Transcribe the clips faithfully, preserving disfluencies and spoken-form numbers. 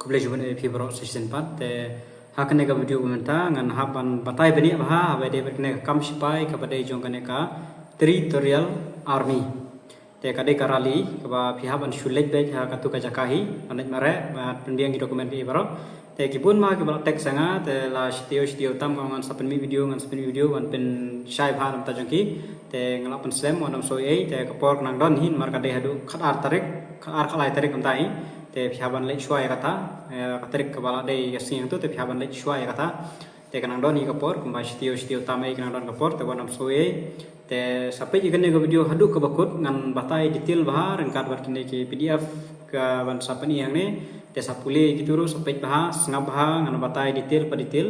Khublei shibun ïa phi baroh sa shisien pat. Te ha kane ka video mynta ngan hap ban batai bniah bha haba ïadei bad kane ka kam shipai kaba dei jong kane ka Territorial Army. Te ka dei ka rally kaba phi hap ban shu leit beit ha katu ka jaka hi, ban leit mareh, ban pynbiang ki document ki baroh. Te ki bun ma kiba la text ïa nga, te la shi taïew shi taïew tam ngan sa pynmih video, ngan sa pynmih video ban pynshai bha na bynta jong ki. Te nga la pynslem, ym don shuh ei, te ka por ka nang don hi namar ka dei haduh khatar tarik, khatar khatlai tarik mynta hi. Te phi hap ban leit shuwa ïa kata, eh, ka tarik kaba la dei ka sngi hangtu, te phi hap ban leit shuwa ïa kata. Te ka nang don hi ka por, kumba shi taïew shi taïew tam ei ka nang don ka por, te ym don shuh ei. Te sa peit ïa kane ka video haduh kaba kut, ngan batai detail bha ryngkat bad kine ki PDF kaban sa pyni hangne. Te sa pule ïa kitu ruh, sa peit bha, sngap bha, ngan batai detail pa detail.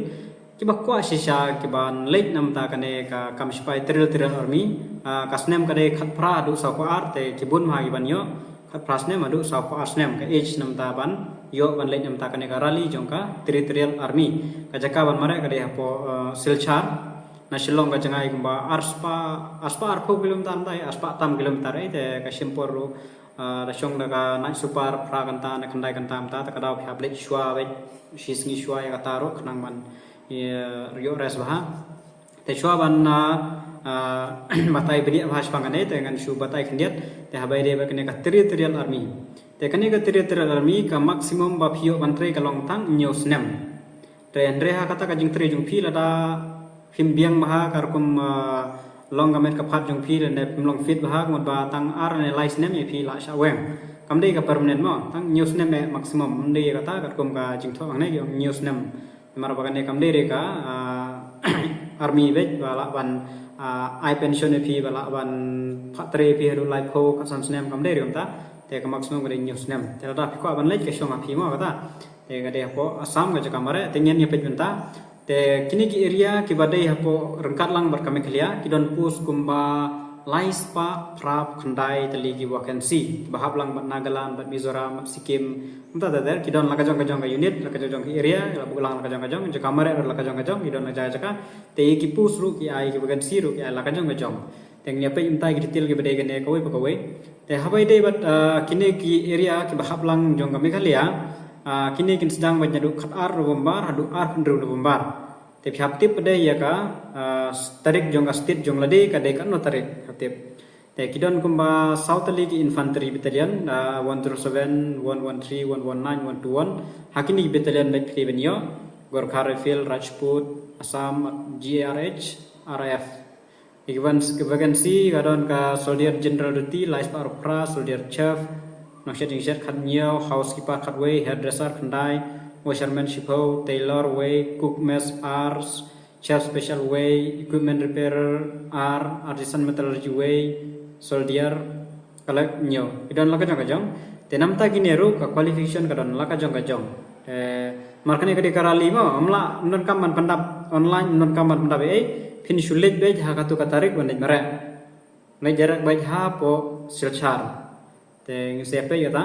Kiba kwah shisha kiban leit na bynta kane ka kam shipai Territorial Army, ah, ka snem ka dei khatphra haduh sawphew ar, te ki bun ma kiban ïoh khatphra snem haduh sawphew ar snem ka age na bynta ban ïoh ban leit na bynta kane ka rally jong ka Territorial Army. Ka jaka ban mareh ka dei hapoh, eh, Silchar. Na Shillong ka jngai kumba arspah, arspah arphew kilometer, mynta arspah tam kilometer, eh, te ka shim por ruh, ah, da shong da ka night super phra kynta ne khyndai kynta mynta, te ka daw phi hap leit shuwa beit shi sngi shuwa ïa kata ruh khnang ban ïoh rest bha. Te shuwa ban, ah, ah, batai bniah bha shaphang kane, te ngan shu batai khyndiat. Te haba ïadei bad kane ka Territorial Army, te kane ka Territorial Army ka maximum ba phi ïoh ban trei ka long tang hynñiew snem. Te hynrei ha kata ka jingtrei jong phi lada phim biang bha ka rukom, ah, long ka met ka phad jong phi lane phim long fit bha, ka mut ba tang ar ne lai snem ïa phi la shah weng. Kam dei ka permanent mo, tang hynñiew snem eh maximum. Ym dei kata ka rukom ka jingthoh hangne ki ong hynñiew snem. Namar ba kane kam dei re ka, ah, army beit ba lah ban, ah, ai pension ïa phi, ba lah ban phah trei ïa phi haduh laiphew khatsan snem, kam dei re kumta. Te ka maximum ka dei hynñiew snem. Te lada phi kwah ban leit ka shong ha phi mo kata. Te ka dei hapoh Assam ka jaka mareh, te ngin ïa peit mynta. Te kine ki area kiba dei hapoh ryngkat lang bad ka Meghalaya ki don post kumba laispah phra khyndai tylli ki vacancy kiba hap lang bad Nagaland, bad Mizoram, bad Sikkim. Mynta ter ter ki don la ka jong ka jong ka unit, la ka jong ka jong ka area, la buh lang la ka jong ka jong, jaka mareh la ka jong ka jong, ki don la jaka jaka. Te ki post ruh ki ai, ki vacancy ruh ki ai la ka jong ka jong. Te ngin ïa peit mynta ki detail kiba dei kane kawei pa kawei. Te haba ïadei bad, ah, kine ki area kiba hap lang jong ka Meghalaya, ah, kine kin sdang beit naduh khatar November haduh arphew hynriew November. Te phi hap tip pat ïa ka, ah, tarik jong ka state jong lade ka dei katno tarik, hap tip. Te ki don kumba saw tylli ki infantry battalion, ah, one zero seven, one one three, one one nine, one two one. Ha kine ki battalion beit phi dei ban ïoh Gorkha Rifle, Rajput, Assam, G R H, R I F. Ki vacancy, ki vacancy ka don ka soldier general duty, laispah arphew phra, soldier chef, nongshet jingshet khathynñiew, housekeeper khatwei, hairdresser khyndai, washerman shiphew, tailor wei, cook mess ar, chef special wei, equipment repairer ar, artisan metallurgy wei, soldier, ka lak hynñiew. Ki don la ka jong ka jong. Te namta kine ruh ka qualification ka don la ka jong ka jong. Eh, mar kane ka dei ka rally mo, ym lah, ym donkam ban pyndap online, ym donkam ban pyndap ei ei, phin shu leit beit ha katu ka tarik ban leit mareh. Leit direct beit hapoh Silchar. Te ngin sa peit kata.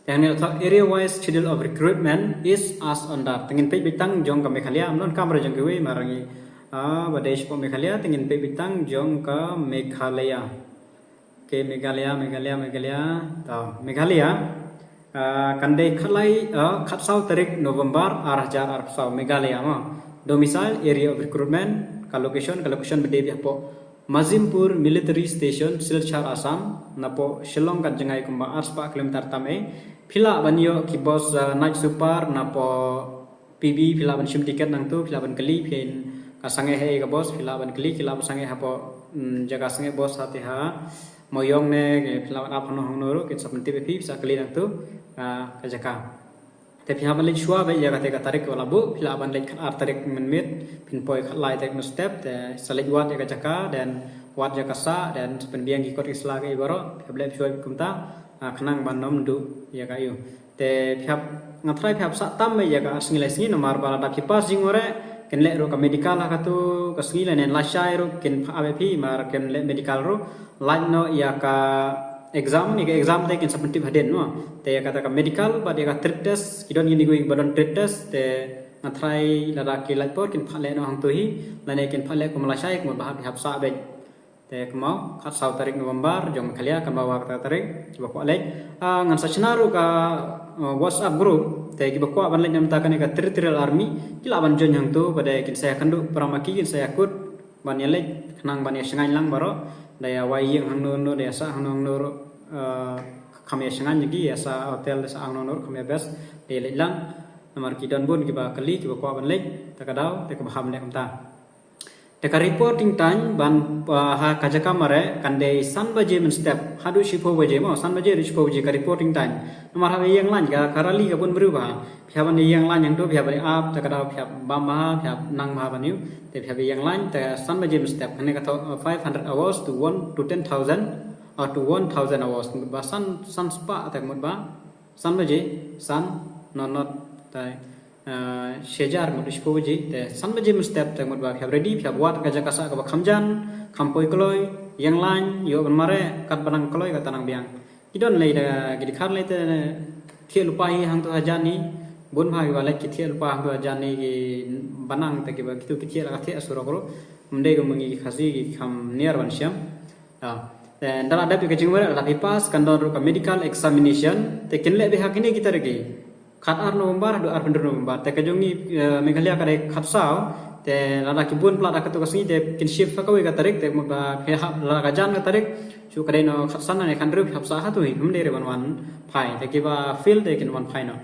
Te hangne la thoh area wise schedule of recruitment is as under. Te ngin peit beit tang jong ka Meghalaya, ym donkam re jong kiwei, mar ngi, ah, ba dei shapoh Meghalaya, te ngin peit beit tang jong ka Meghalaya. Okay, Meghalaya, Meghalaya, Meghalaya. To, Meghalaya. Ah, kan dei khatlai, ah, khatsaw tarik November ar hajar arphew saw, Meghalaya mo. Domicile, area of recruitment, ka location, ka location ba dei beit hapoh Mazimpur Military Station, Silchar, Assam, napoh Shillong ka jngai kumba arspah kilometer tam ei. Phi lah ban ïoh ki bus, ah, night super napoh P B, phi lah ban shim ticket nangtu, phi lah ban kylli, phin ka sangeh ha ei ka bus, phi lah ban kylli, ki lah ban sangeh hapoh, mm, jaka sangeh bus hate ha Mawiong ne, phi lah ban ap hangno hangno ruh, kin sa pyntip ïa phi, phi sa kylli nangtu, ah, ka jaka. Te phi hap ban leit shuwa beit ïa kata ka tarik kaba la buh, phi lah ban leit khatar tarik mynmiet, phin poi khatlai tarik mynstep, te sa leit wad ïa ka jaka, then wad ïa ka sah, then sa pynbiang ki kot ki sla kaei baroh, phi hap leit shuwa kumta, ah, khnang ban ym duh ïa ka ïew. Te phi hap, nga tharai phi hap sah tam beit ïa ka ar sngi lai sngi namar ba lada phi pass jingmareh, kin leh ruh ka medical ha katu ka sngi lane lashai ruh kin phah ap ïa phi, mar kin leh medical ruh lait noh ïa ka exam, ïa ka exam te kin sa pyntip hadien mo. Te ïa kata ka medical bad ïa ka trade test, ki don kine kiwei ba don trade test, te nga tharai lada ki lait por kin phah leh noh hangtu hi, lane kin phah leh kum lashai, kum ba hap, phi hap sah beit. Te kumno, khatsaw tarik November, jong Meghalaya, kan ba wa kata tarik, kiba kwah leit. Ah, ngan sa shna ruh ka, ah, WhatsApp group, te kiba kwah ban leit namar kane ka Territorial Army, ki lah ban join hangto, bad kin sa ïakynduh para ma ki, kin sa ïakut, ban ïaleit, khnang ban ïa shngaiñ lang baroh, da ïa wai ïing hangno hangno, da ïa sah hangno hangno ruh, ah, kham ïa shngaiñ ïa ki, ïa sah hotel, da sah hangno hangno ruh, kham ïa best, da ïaleit lang, namar ki don bun kiba kylli, kiba kwah ban leit, te ka daw, te kaba ham leh kumta. Te ka reporting time ban, ah, ha ka jaka mareh kan dei san baje mynstep haduh shiphew baje mo, san baje haduh shiphew baje ka reporting time. Namar haba ïeng lain ka, ka rally ka bun briew bha. Phi haba ïeng lain hangto phi haba ap te ka daw phi haba bam bha, phi haba nang bha ban ïoh. Te phi haba ïeng lain te san baje mynstep. Kane ka thoh, ah, five hundred hours to one to ten thousand or to one thousand hours. Mut ba san, san spah te mut ba san baje, san, not, not, te, ah, shi hajar mut shiphew baje, te san baje mynstep te mut ba phi hap ready, phi hap wad ka jaka sah kaba kham jan, kham poi kloi, ïeng lain, ïoh ban mareh, katba nang kloi kata nang biang. Ki don lei da, ki dkhar lei te thiah lypa hi hangto hajan hi, bun bha kiba leit ki thiah lypa hangto hajan hi ki banang te kiba kito ki thiah la ka thiah surok ruh, ym dei kum ngi ki Khasi ki kham niar ban shem. Ah, te ynda la dep ïa ka jingmareh, la dep ïa pass, kan don ruh ka medical examination, te kin leh beit ha kine ki tarik ki. Khatar November, haduh arphew hynriew November, te ka jong ngi, eh, Meghalaya ka dei khatsaw, te lada ki bun palat ha kato ka sngi, te kin shift ha kawei ka tarik, te mut ba phi hap la ka jan ka tarik, shu ka dei noh khatsan ne khathynriew phi hap sah hato hi, ym dei re ban wan phai, te kiba fail te kin wan phai noh.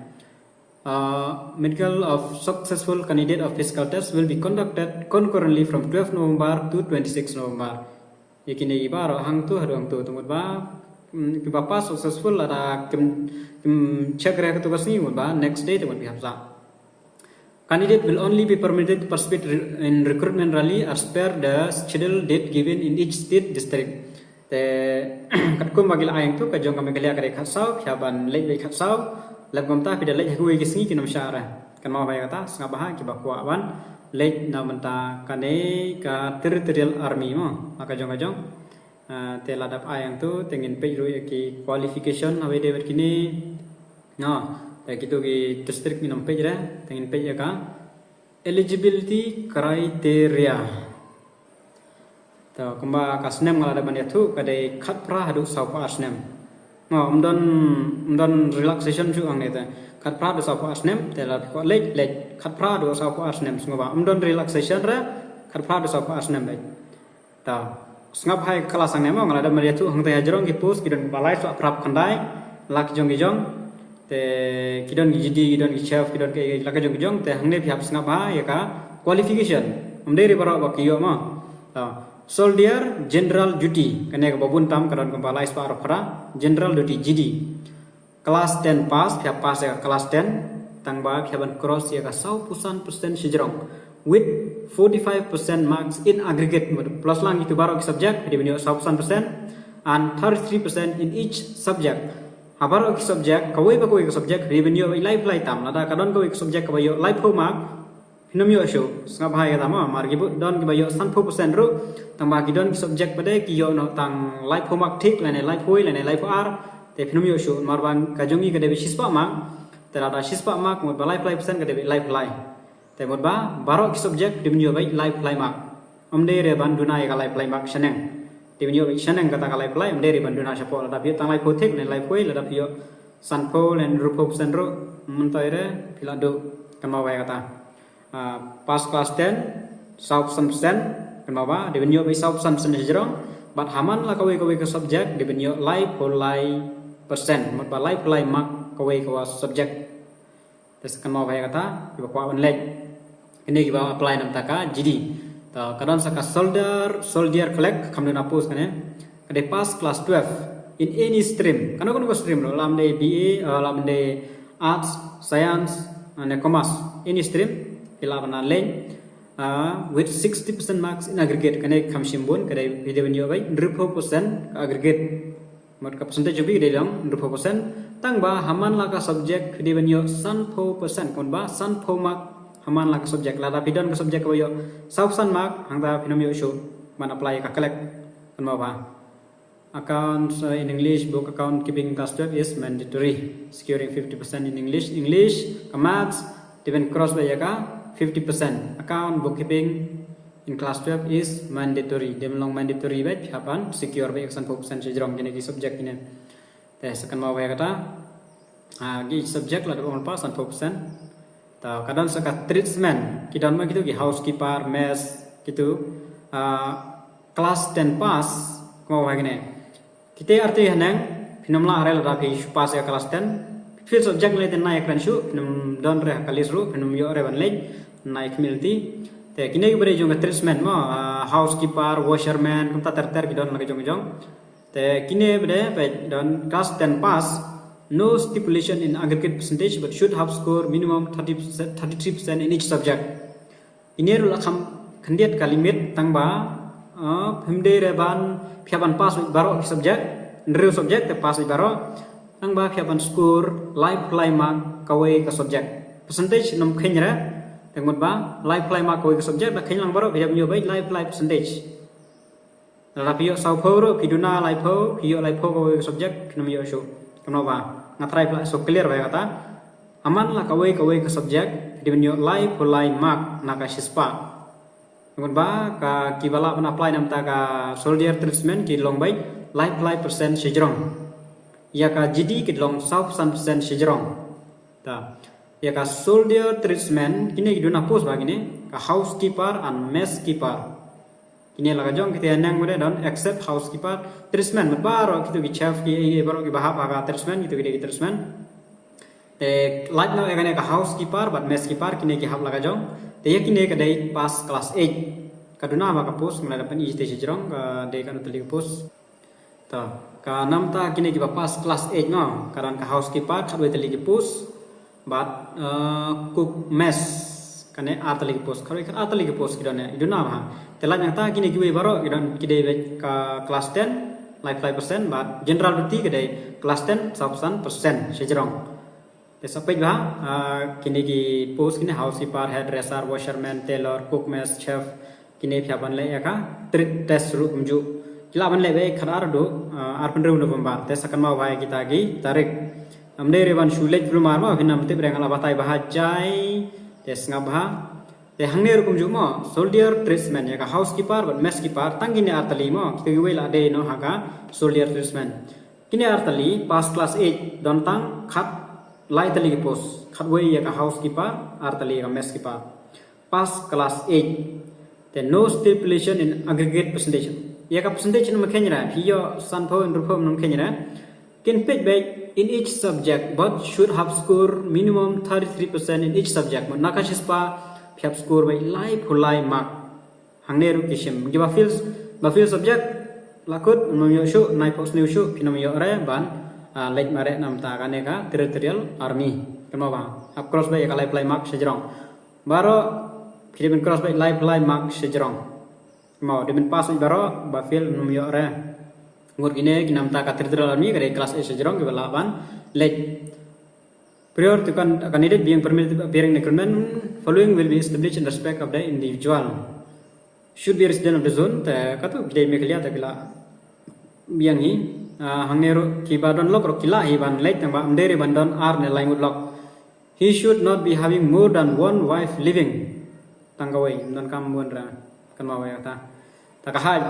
Uh, medical of successful candidate of physical test will be conducted concurrently from twelve November to twenty-six November. Ïa kine ki baroh hangto haduh hangto te mut ba, mm, kiba pass successful lada kim, kim check re kato ka sngi mut ba next day te mut phi hap sah. Candidate will only be permitted to participate re-, in recruitment rally as per the schedule date given in each state district. Te katkum ba ki la ai hangto, ka jong ka Meghalaya ka dei khatsaw, phi hap ban leit beit khatsaw, lada kumta phi da leit ha kawei ka sngi kin ym shah re. Kan mut ba ïa kata, sngap bha ha kiba kwah ban leit na bynta kane ka Territorial Army mo, ha ka jong ka jong. Ah, te la dep ai hangto, te ngin peit ruh ïa ki qualification, haba dei bad kine. No, te kito ki district ngin ym peit re, te ngin peit ïa ka eligibility criteria. To, kumba ka snem nga la dep ban ïathuh, ka dei khatphra haduh sawphew ar snem. No, ym don, ym don relaxation shuh hangne te. Khatphra haduh sawphew ar snem, te lada phi kwah leit, leit. Khatphra haduh sawphew ar snem, sngewbha. Ym don relaxation re, khatphra haduh sawphew ar snem leit. Ta, sngap ha ka la sangeh mo, nga la dep ban ïathuh hangta hajrong ki post ki don ba lai spah phra phew khyndai lak jong ki jong. Te ki don ki G D, ki don ki chef, ki don ki la ka jong ki jong, te hangne phi hap sngap ha ïa ka qualification. Ym dei re baroh ba ki ïoh mo. Ta, soldier general duty, kane kaba bun tam ka don kumba lai spah arphew phra, general duty G D. Class ten pass, phi hap pass ïa ka class ten, tang ba phi hap ban cross ïa ka sawphew san percent shajrong with forty-five percent marks in aggregate, mut plus lang ïa kito baroh ki subject, phi dei ban ïoh sawphew san percent and thirty-three percent in each subject. Ha baroh ki subject, kawei pa kawei ka subject, phi dei ban ïoh laiphew lai tam, lada ka don kawei ka subject kaba ïoh laiphew mark, phin ym ïoh shuh, sngap ha ïa kata mo, namar ki bun don kiba ïoh sanphew percent ruh, tang ba ki don ki subject pat de ki ïoh noh tang laiphew mark thik, lane laiphew wei, lane laiphew ar, te phin ym ïoh shuh, namar ba ka jong ngi ka dei beit shispah mark, te lada shispah mark, mut ba laiphew lai percent ka dei beit laiphew lai. Te mut ba, baroh ki subject, phi dei ban ïoh beit laiphew lai mark. Ym dei re ban duna ïa ka laiphew lai mark shaneng. Phi dei ban ïoh beit shaneng kata ka laiphew lai, ym dei re ban duna shapoh, lada phi ïoh tang laiphew thik, lane laiphew wei, lada phi ïoh sanphew, lane hynriewphew percent ruh, myntoi re, phi la duh, kan mut ba ïa kata. Ah, pass class ten, sawphew san percent, kan mut ba, dei ban ïoh beit sawphew san percent shajrong, bad ha man la kawei kawei ka subject, dei ban ïoh laiphew lai percent, mut ba laiphew lai mark kawei kawei subject. Te sa kan mut ba ïa kata, kiba kwah ban leit. Kine kiba apply na bynta ka G D. Ta, ka don sa ka soldier, soldier clerk, kham duna post kane. Ka dei pass class twelve in any stream. Kano kano ka stream ruh, lada ym dei B A, eh, lada ym dei arts, science, ne commerce, any stream, phi lah ban leit, ah, with sixty percent marks in aggregate, kane kham shim bun, ka dei, phi dei ban ïoh beit hynriewphew percent ka aggregate. Mut ka percentage jong phi ka dei long hynriewphew percent, tang ba ha man la ka subject phi dei ban ïoh sanphew percent, ka mut ba sanphew mark ha man la ka subject. Lada phi don ka subject kaba ïoh sawphew san mark, hangta phin ym ïoh shuh ban apply ka clerk, kan mut ba. Accounts, uh, in English, book account keeping class twelve is mandatory, securing fifty percent in English. English, ka maths, dei ban cross beit ïa ka fifty percent. Account, bookkeeping, in class twelve is mandatory. Dei ban long mandatory beit, hap ban secure beit ïa ka sanphew percent shajrong kine ki subject kine. Te sa kynmaw bha ïa kata. Ah, ki subject la dep ong pass sanphew percent. Ta ka don sa ka treatment, ki don ma kitu ki housekeeper, mess, kitu, ah, class ten pass, kynmaw bha kine. Kite artylli haneng, phin ym lah re lada phi shu pass ïa class ten. Phi fail subject ne lei te nai kren shuh, phin ym don re ha ka list ruh, phin ym ïoh re ban leit, nai khmih lynti. Te kine ki ba dei jong ka treatment mo, ah, housekeeper, washerman, kumta ter ter ki don la ka jong ka jong. Te kine ba dei, ba don class ten pass, no stipulation in aggregate percentage, but should have score minimum thirty percent, thirty-three percent in each subject. Ine ruh la kham khyndiat ka limit tang ba, ah, phim dei re ban phi hap ban pass baroh ki subject, hynriew subject te pass baroh, tang ba phi hap ban score laiphew lai mark kawei ka subject. Percentage ym kheiñ re, te mut ba laiphew lai mark kawei ka subject, da kheiñ lang baroh, phi hap ban ïoh beit laiphew lai percentage. Lada phi ïoh sawphew ruh, phi duna laiphew, phi ïoh laiphew kawei ka subject, phin ym ïoh shuh. Kynmaw bha, nga try phi lah shu clear bha ïa kata. Amman la kawei kawei ka subject, phi dei ban ïoh laiphew lai mark na ka shispah. Te mut ba ka ki ba lah ban apply na bynta ka soldier treatment ki long beit laiphew lai percent shajrong. Ïa ka G D ki long sawphew san percent shajrong. Ta. Ïa ka soldier treatment, kine ki duna post ba kine, ka housekeeper and mess keeper. Kine la ka jong kite haneng ba dei don except housekeeper treatment, mut baroh kitu ki chef ki, ki baroh ki ba hap ha ka treatment, kitu ki dei ki treatment. Te lait noh ïa kane ka housekeeper bad mess keeper, kine ki hap la ka jong. Te ïa kine ka dei pass class eight. Ka duna ba ka post, nga la dep pyni te shajrong, ka dei katno tylli ka post. Ta, ka namta kine ki ba pass class eight no, ka don ka housekeeper, khatwei tylli ki post, bad, eh, cook mess, kane ar tylli ki post, khatwei khat ar tylli ki post ki don ne, i duna bha. Te lait nangta kine kiwei baroh, ki don ki dei beit ka class ten, laiphew lai percent, bad general duty ka dei class ten, sawphew san percent, shajrong. Te sa peit bha, ah, kine ki post kine housekeeper, hairdresser, washerman, tailor, cook mess, chef, kine phi hap ban leh ïa ka trade test ruh kumjuh. Ki lah ban leh beit khat ar haduh, ah, arphew hynriew November. Te sa kynmaw bha ïa kita ki tarik. Ym dei re ban shu leit blummar mo, phin ym tip re nga la batai bha jai. Te sngap bha. Te hangne ruh kumjuh mo, soldier treatment ïa ka housekeeper bad mess keeper, tang kine ar tylli mo, kita kiwei la dei noh ha ka soldier treatment. Kine ar tylli, pass class eight, don tang khatlai tylli ki post. Khatwei ïa ka housekeeper, ar tylli ïa ka mess keeper. Pass class eight. Te no stipulation in aggregate percentage. Ïa ka percentage ym kheiñ re, phi ïoh sanphew, hynriewphew, ym kheiñ re. Kin peit beit in each subject, but should have score minimum thirty-three percent in each subject. Mut na ka shispah, phi hap score beit laiphew lai mark. Hangne ruh ki shim. Ki ba fail, ba fail subject, la kut, ym ïoh shuh, naiphew sniew shuh, phin ym ïoh re ban, ah, leit mareh na bynta kane ka Territorial Army. Kynmaw bha, hap cross beit ïa ka laiphew lai mark shajrong. Baroh, phi dei ban cross beit laiphew lai mark shajrong. Kynmaw, dei ban pass beit baroh, ba fail ym ïoh re. Ngut kine ki na bynta ka Territorial Army, ka dei class eight shajrong, ki ba lah ban leit. Prior to can-, candidate being permitted appearing in recruitment, following will be established in respect of the individual. Should be resident of the zone, te katu ki dei Meghalaya te ki lah biang hi, ah, hangne ruh ki ba don lok ruh ki lah hi ban leit, tang ba ym dei re ban don ar ne lai ngut lok. He should not be having more than one wife living. Tang kawei, ym donkam bun re, kynmaw ïa kata. Ta ka haj,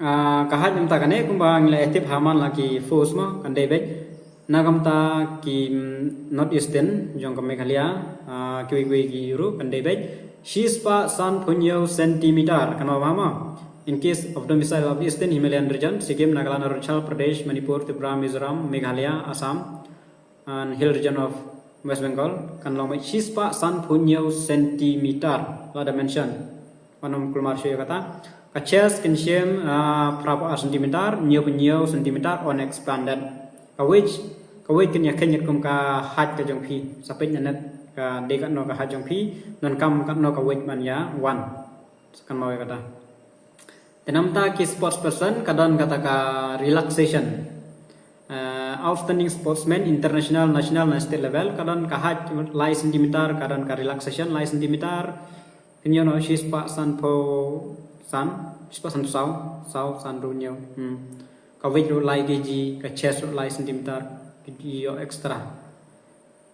ah, ka haj mynta kane kumba ngi la tip ha man la ki force mo, kan dei beit. Na ka bynta ki, mm, North Eastern jong ka Meghalaya, ah, kiwei kiwei ki ruh kan dei beit. Shispah sanphew hynñiew centimeter, kynmaw bha mo. In case of domicile of Eastern Himalayan region, Sikkim, Nagaland, Arunachal Pradesh, Manipur, Tripura, Mizoram, Meghalaya, Assam, and Hill Region of West Bengal, kan long beit shispah sanphew hynñiew centimeter, la da mention. Wat nym kulmar shuh ïa kata. Ka chest kan shim, ah, phraphew ar centimeter, hynñiewphew hynñiew centimeter, unexpanded. Ka weight, ka weight kan ïakheiñ katkum ka height ka jong phi. Sa peit na net, ka dei katno ka height jong phi, donkam katno ka weight ban ïa wan. Sa kynmaw ïa kata. Te na bynta ki sports person, ka don kata ka relaxation. Ah, outstanding sportsman, international, national, na state level, ka don ka height lai centimeter, ka don ka relaxation lai centimeter. Phin ïoh noh shispah sanphew san, shispah sanphew saw, saw, san ruh hynñiew. Hmm. Ka weight ruh lai kg, ka chest ruh lai centimeter, phi ïoh extra.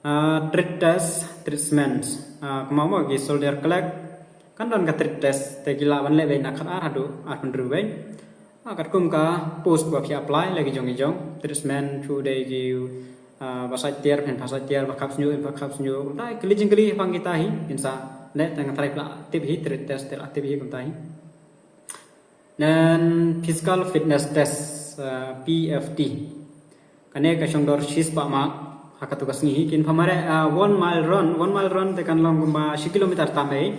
Ah, trade test, treatment. Ah, kynmaw mo ki soldier clerk, Kan don ka trade test, te ki lah ban leh beit na khatar haduh arphew hynriew beit. Ah, katkum ka post ba phi apply la ki jong ki jong, tradesmen, phi dei ki, ah, ba sait tiar, phin pha sait tiar, ba khap sniew, phin pha khap sniew. Kumta ki leh jingkylli pang kita hi, kin sa leh tang trai pla tip hi, trade test te la tip hi kumta hi. Then physical fitness test, ah, P F T. Kane ka shong dor shispah mark ha katu ka sngi hi, kin pha mareh, ah, one mile run, one mile run te kan long kumba shi kilometer tam ei.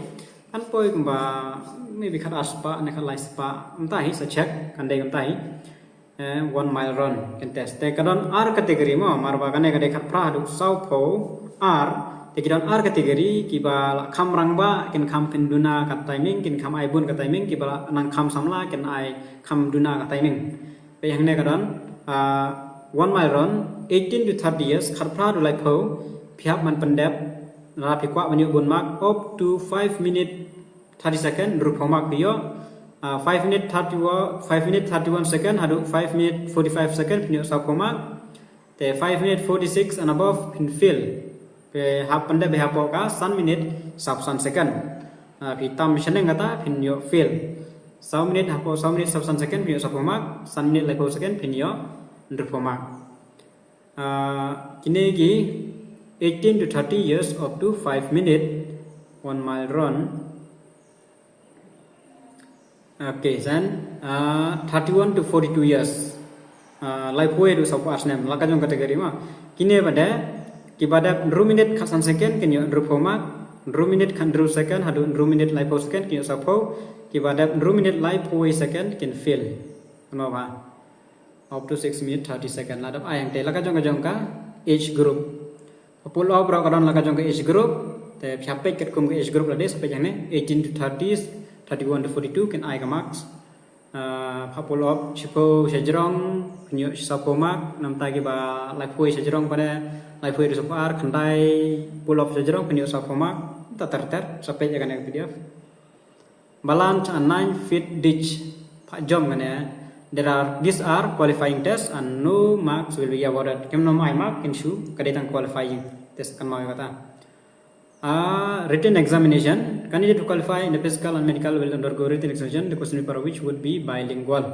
Kan poi kumba maybe khat ar spah ne khat lai spah. Kumta hi sa check kan dei kumta hi. Eh, one mile run kin test. Te ka don ar category mo, mar ba kane ka dei khatphra haduh sawphew ar. Te ki don ar category, kiba la kham rangbah kin kham pynduna ka timing, kin kham ai bun ka timing, kiba la nang kham samla kin ai kham duna ka timing. Peit hangne ka don, ah, one mile run, eighteen to thirty years, khatphra haduh laiphew, phi hap ban pyndep, lada phi kwah ban ïoh bun mark, up to five minute thirty second, hynriewphew mark phi ïoh, ah, five minute thirty wa-, five minute thirty-one second, haduh five minute forty-five second, phin ïoh sawphew mark, te five minute forty-six and above, phin fail. Phi hap pyndep hapoh ka san minute sawphew san second. Ah, phi tam shaneng kata, phin ïoh fail. Saw minute hapoh, saw minute sawphew san second, phin ïoh sawphew mark, san minute laiphew second, phin ïoh hynriewphew mark. Ah, kine ki eighteen to thirty years up to five minute, one mile run. Okay, then, ah, thirty-one to forty-two years. Ah, laiphew haduh sawphew ar snem, la ka jong category mo. Kine ba dei, kiba dep hynriew minute khatsan second kin ïoh hynriewphew mark, hynriew minute khathynriew second haduh hynriew minute laiphew second kin ïoh sawphew, kiba dep hynriew minute laiphew second kin fail. Kumno ba? Up to six minute thirty second. La dep ai hangtei la ka jong ka jong ka age group. Pha pull up ruh ka don la ka jong ka age group. Te phi hap peit katkum ka age group lade, sa peit hangne eighteen to thirty, thirty-one to forty-two kin ai ka marks. Ah, pha pull up shiphew shajrong, phin ïoh sawphew mark, namta kiba laiphew shajrong pat, laiphew haduh sawphew ar, khyndai pull up shajrong, phin ïoh sawphew mark, ta ter ter, sa peit ïa kane ka P D F. Balance and nine feet ditch. Pha jump kane. There are, these are qualifying tests and no marks will be awarded. Kim nym ai mark, kin shu, ka dei tang qualifying test kan mut ïa kata. Ah, written examination. Candidate who qualify in the physical and medical will undergo written examination, the question paper of which would be bilingual.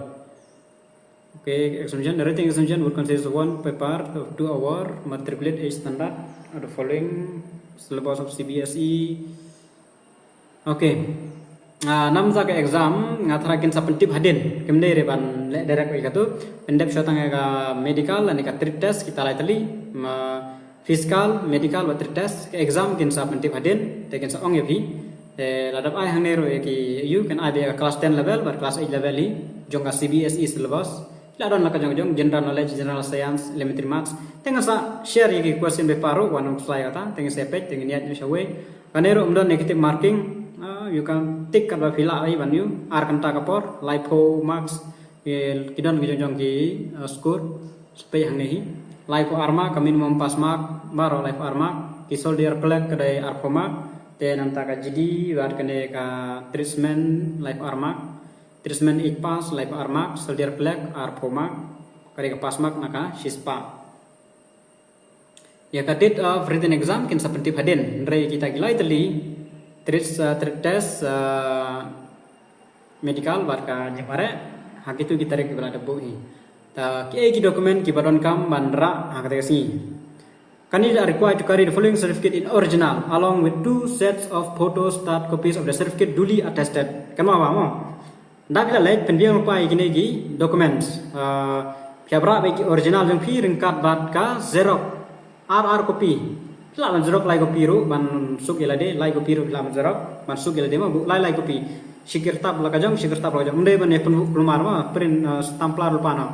Okay, examination. The written examination would consist of one paper of two hour, matriculate age standard, of the following syllabus of C B S E. Okay. Ah, namar ka exam, nga tharai kin sa pyntip hadien. Kim dei re ban leh direct ïa katu. Pyndep shuwa tang ïa ka medical, lane ka trade test, kita lai tylli. Ma physical, medical, bad trade test. Ka exam kin sa pyntip hadien, te kin sa ong ïa phi. Te la dep ai hangne ruh ïa ki, ïa u kin ai beit ïa ka class ten level bad class eight level hi jong ka C B S E syllabus. La don la ka jong jong, general knowledge, general science, elementary maths. Te ngan sa share ïa ki question paper ruh wan ym slai kata. Te ngan sa peit, te ngan ïaid noh shawei. Kane ruh ym don negative marking. Ah, you can tick katba phi lah hi ban ïoh. Ar kynta ka por, laiphew marks. Ki, ki don ki jong jong ki, ah, score. Sa peit hangne hi. Laiphew ar mark, ka minimum pass mark baroh laiphew ar mark. Ki soldier clerk ka dei arphew mark. Te nangta ka G D, bad kane ka tradesman, laiphew ar mark. Tradesman eight pass, laiphew ar mark. Soldier clerk, arphew mark. Ka dei ka pass mark na ka shispah. Ïa ka date of written exam kin sa pyntip hadien, hynrei kita ki lai tylli, trade, uh, trade test, uh, medical, bad ka jingmareh, ha kitu ki tarik kiba la dep buh hi. Ta kiei ki document kiba donkam ban rah ha kata ka sngi. Candidate are required to carry the following certificate in original, along with two sets of photostat copies of the certificate duly attested. Kan mut ba mo? Da phi la leit, pynbiang lypa ïa kine ki documents. Ah, phi hap rah beit ki original jong phi ryngkat bad ka xerox. Ar, ar copy. Phi lah ban xerox lai copy ruh, ban suk ïa lade, lai copy ruh phi lah ban xerox, ban suk ïa lade mo, buh lai, lai copy. Shi kyrtap la ka jong, shi kyrtap la ka jong. Ym dei ban ïa pynbuh kulmar mo, print, ah, stamplar lypa noh.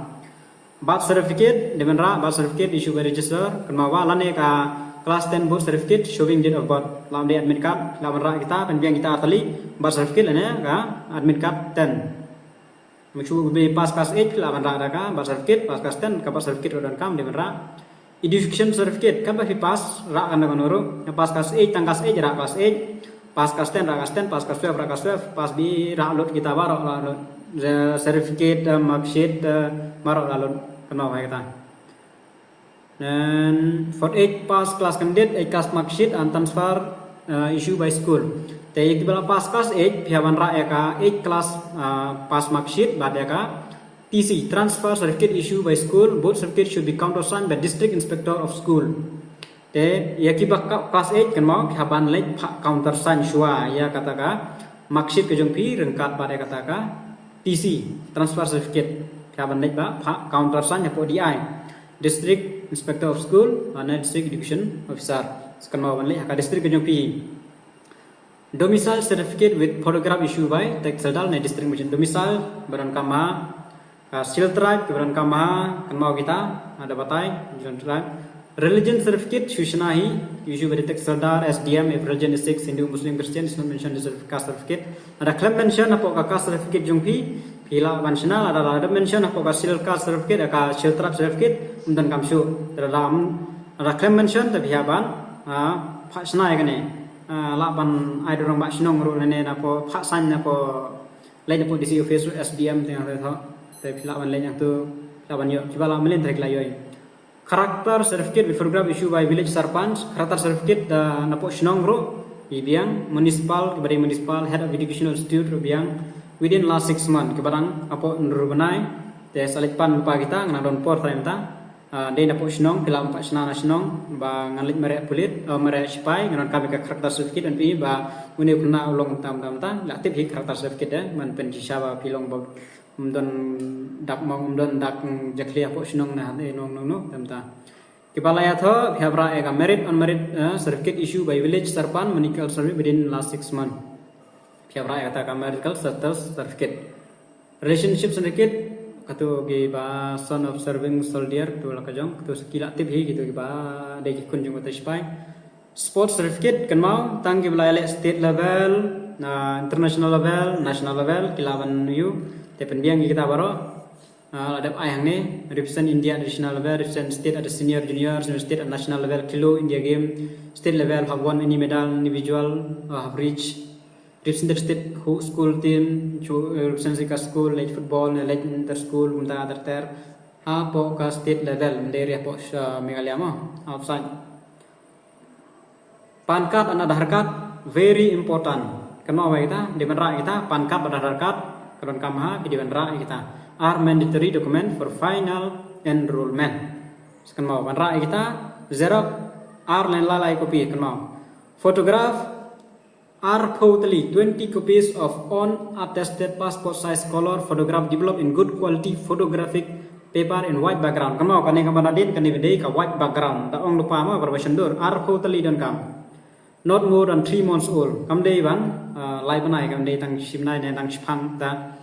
Birth certificate, dei ban rah, birth certificate issue by registrar, kan mut ba lane ka class ten board certificate showing date of birth, la dei admit card, la ban rah kita, pynbiang kita ar tylli, birth certificate lane ka admit card ten. Make sure be pass class eight, la ban rah da ka birth certificate, pass class ten, ka birth certificate ka donkam, dei ban rah. Education certificate, katba phi pass, rah kano kano ruh, pass class eight, tang class eight, rah class eight, pass class ten, rah class ten, pass class twelve, rah class twelve, pass B E, rah lut kita baroh, rah lut. The certificate, uh, mark sheet, uh, baroh rah lut, kan mut ba kita. Then, forty-eight pass class candidate, eight class mark sheet, and transfer uh, issue by school. Te ïa kiba la pass class eight, phi hap ban rah ïa ka eight class uh, pass mark sheet bad ïa ka T C, transfer certificate issue by school. Both certificate should be countersigned by district inspector of school. Te ïa kiba ka class eight, kynmaw, phi hap ban leit phah countersign shuwa ïa kata ka mark sheet ka jong phi ryngkat bad ïa kata ka T C, transfer certificate. Phi hap ban leit ba phah countersign hapoh D I, District Inspector of School, lane District Education Officer. Kynmaw ban leit ha ka district ka jong phi. Domicile certificate with photograph issue by Tehsildar ne district magistrate. Domicile ba donkam ha, ka Scheduled Tribe ba donkam ha, kynmaw kita, ada batai, Scheduled Tribe. Religion certificate, shu shna hi, issue by Tehsildar, S D M, if religion is Sikh, Hindu, Muslim, Christian, is not mentioned in the caste certificate. Lada khlem mention hapoh ka caste certificate jong phi, phi lah ban shna, lada, lada mention hapoh ka Scheduled Caste certificate, ka Scheduled Tribe certificate, ym donkam shuh. Lada, lada khlem mention, te phi hap ban, ah, phah shna ïa kane. Ah, lah ban ai da u rangbah shnong ruh lane napoh phah sign napoh leit napoh D C office ruh, S D M te hangto. Te phi lah ban leit hangto, lah ban ïoh, kiba lah mlien te ki la ïoh. Character certificate with photograph issue by village sarpanch, character certificate da napoh shnong ruh i biang, municipal, kiba dei municipal, head of educational institute ruh biang, within last six month, kiba dang hapoh hynriew bnai. Te sa leit pan lypa kita, nga nang don por trai mynta. Ah, dei napoh shnong, phi lah ban phah shna na shnong, ba ngan leit mareh pulit, eh, mareh shipai, nga donkam ïa ka character certificate ban pynpaw ba une u khynnah u long tam tam tam, lah tip hi character certificate, eh, ban pynshisha ba phi long ba ym don dak mong, ym don dak jakhlia hapoh shnong ne ha, eh, nong nong nong tam tam. Kiba la ïathoh, phi hap rah ïa ka merit, unmerited, eh, certificate issue by village sarpanch, municipal service within last six month. Phi hap rah ïa kata ka marital status certificate. Relationship certificate, kato kiba son of serving soldier, kato la ka jong, kato sa ki lah tip hi, kato kiba dei ki khun jong kata shipai. Sports certificate, kynmaw, tang kiba la ïaleh state level, ah, international level, national level, ki lah ban ïoh, te pynbiang ïa kita baroh. Ah, la dep ai hangne, represent India at national level, represent state at the senior, junior, senior state at national level, Khelo India game, state level, have won any medal, individual, ah, have reached, represented state ho-, school team, chu, eh, represent ka school, leit football, ne leit inter school, kumta ter ter. Hapoh ka state level, ym dei re hapoh, ah, Meghalaya mo, outside. PAN card and Aadhaar card, very important. Kynmaw ïa kita, dei ban rah ïa kita, PAN card bad Aadhaar card, ka donkam ha, phi dei ban rah ïa kita. Are mandatory document for final enrollment. Sa kynmaw ban rah ïa kita, xerox, ar lane lai lai copy, kynmaw. Photograph, arphew tylli, twenty copies of unattested passport size color photograph developed in good quality photographic paper in white background. Kynmaw kane kaba nadien kane ba dei ka white background. Da ong lypa mo kaba shyndur. Arphew tylli donkam. Not more than three months old. Kam dei ban, ah, lai bnai, kam dei tang shi bnai ne tang shiphang da.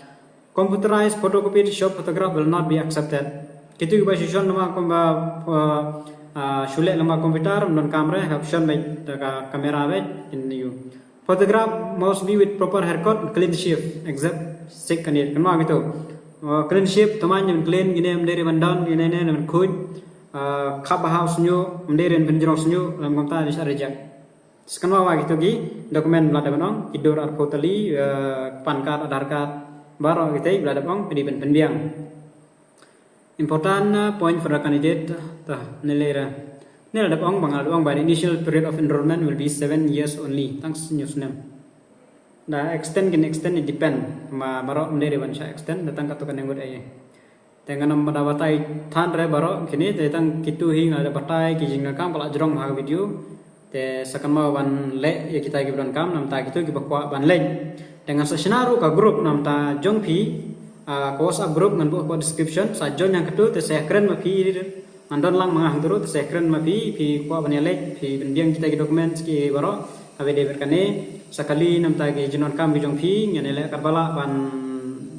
Computerized photocopied shop photograph will not be accepted. Kitu kiba shu shon namar kumba, ah, ah, shu leh namar computer, ym donkam re, hap shon beit da ka camera beit, kin ïoh. Photograph must be with proper haircut, clean shave, except sick candidate. Kynmaw kitu. Ah, clean shave, tymmen ïa ban clean, kine ym dei re ban don, kine ne ban khuid. Ah, khap ba ha u shñiuh, ym dei re ban pynjrong shñiuh, lem kumta dei sa reject. Sa kynmaw ïa kitu ki document ba la dep ban ong, ki dur arphew tylli, eh, PAN card, Aadhaar card, baroh kita ba la dep ong, phi dei ban pynbiang. Important, uh, point for the candidate, ta, ne lei ra. Ne la dep ong, ba nga la dep ong, by the initial period of enrollment will be seven years only. Tang hynñiew snem. Da extend kin extend, it depend. Ma baroh ym dei re ban sa extend, da tang katto katne ngut ei. Te ngan ym da batai than re baroh kine, te tang kitu hi nga da batai ki jingdonkam ka la jrong ha video. Te sa kynmaw ban leh ïa kita kiba donkam, namta kitu kiba kwah ban leh. Te ngan sa shna ruh ka group namta jong phi, ah, ka WhatsApp group ngan buh ha description, sa join ïa katu, te sa kren ma phi, ngan don lang ma nga hangtu ruh, te sa kren ma phi, phi kwah ban ïaleh, phi pynbiang kita ki documents ki baroh, ha ba dei bad kane, sa kali namta ki jingdonkam ki jong phi, ngan ïaleh katba lah ban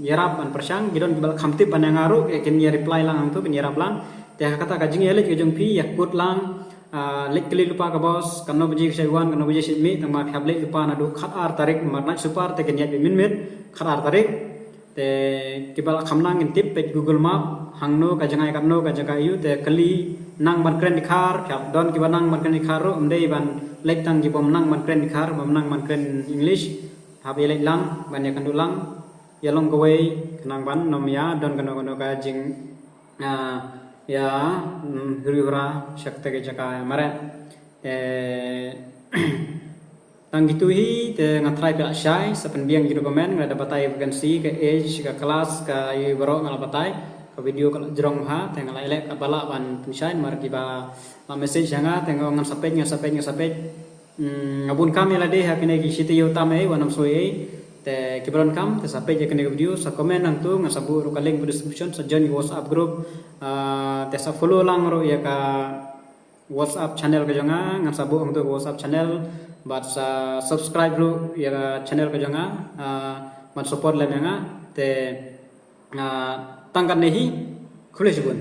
ïarap ban pyrshang, ki don kiba la kham tip ban ïa nga ruh, kin ïa reply lang hangtu, kin ïarap lang. Te ha kata ka jingïaleh ka jong phi, ïa kut lang, ah, leit kylli lypa ka boss, katno baje ka shait wan, katno baje shait mih, tang ma phi hap leit lypa naduh khatar tarik, namar night super te kin ïaid beit mynmiet, khatar tarik. Te kiba la kham nang kin tip, peit Google Map, hangno ka jngai, katno ka jaka ïoh, te kylli nang ban kren dkhar, phi hap don kiba nang ban kren dkhar ruh, ym dei ban leit tang kibym nang ban kren dkhar, bym nang ban kren English, hap ïaleit lang, ban ïakynduh lang, ïa long kawei, khnang ban ym ïa don kano kano ka jing, ah, ïa, mm, huri hura, sha kata ka jaka mareh. Te, Tang kitu hi te nga try phi la shai, sa pynbiang ki document, nga la da batai vacancy, ka age, ka class, ka ïoh baroh nga la batai, ka video ka la jrong ha, te nga la leh katba lah ban pynshai, mar kiba la message ha nga, te nga ong ngan sa peit, ngan sa peit, ngan sa peit. Hmm, nga bun kam ïa lade ha kine ki shi taïew tam ei, wat nym soi ei. Te kiba donkam, te sa peit ïa kane ka video, sa comment hangtu, ngan sa buh ruh ka link ha description, sa join ka WhatsApp group, ah, te sa follow lang ruh ïa ka WhatsApp channel ka jong nga, ngan sa buh hangtu ka WhatsApp channel, bad sa subscribe ruh ïa ka channel ka jong nga, ah, ban support lem ïa nga, te, ah, tang katne hi, khublei shibun.